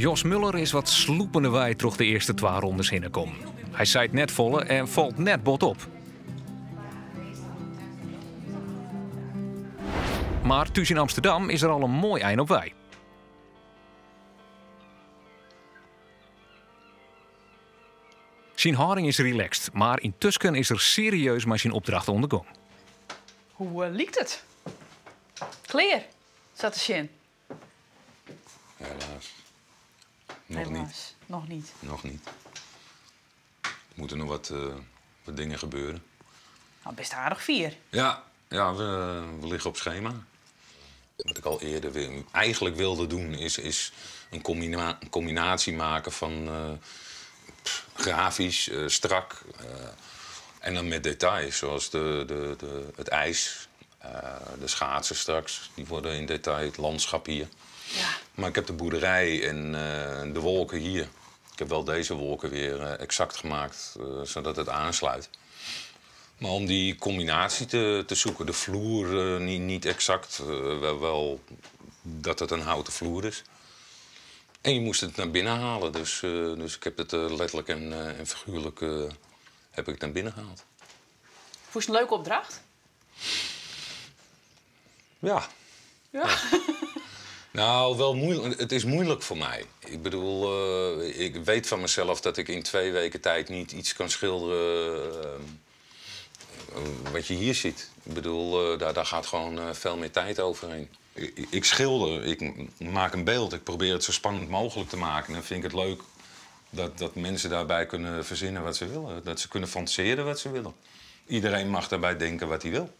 Jos Muller is wat slûpendewei troch de earste twa rondes hinne kommen. Hy seit net folle en falt net bot op. Mar thús yn Amsterdam is er al in moai ein op wei. Syn hâlding is relaxed, mar yntusken is er serieus mei syn opdracht oan de gong. Hoe liket it? Klear, sa te sjen. Helaas. Nog Helaas, niet. Nog niet. Nog niet. Er moeten nog wat dingen gebeuren. Nou, best aardich fier. Ja, we liggen op schema. Wat ik al eerder eigenlijk wilde doen, is een combinatie maken van grafisch, strak en dan met details, zoals het ijs, de schaatsen straks, die worden in detail, het landschap hier. Maar ik heb de boerderij en de wolken hier. Ik heb wel deze wolken weer exact gemaakt, zodat het aansluit. Maar om die combinatie te zoeken, de vloer niet exact, wel dat het een houten vloer is. En je moest het naar binnen halen, dus ik heb het letterlijk en figuurlijk heb ik het naar binnen gehaald. Vond je het een leuke opdracht? Ja. Ja. Ja. Nou, wel moeilijk. Het is moeilijk voor mij. Ik weet van mezelf dat ik in 2 weken tijd niet iets kan schilderen wat je hier ziet. Daar gaat gewoon veel meer tijd overheen. Ik schilder, ik maak een beeld, ik probeer het zo spannend mogelijk te maken. En dan vind ik het leuk dat mensen daarbij kunnen verzinnen wat ze willen. Dat ze kunnen fantaseren wat ze willen. Iedereen mag daarbij denken wat hij wil.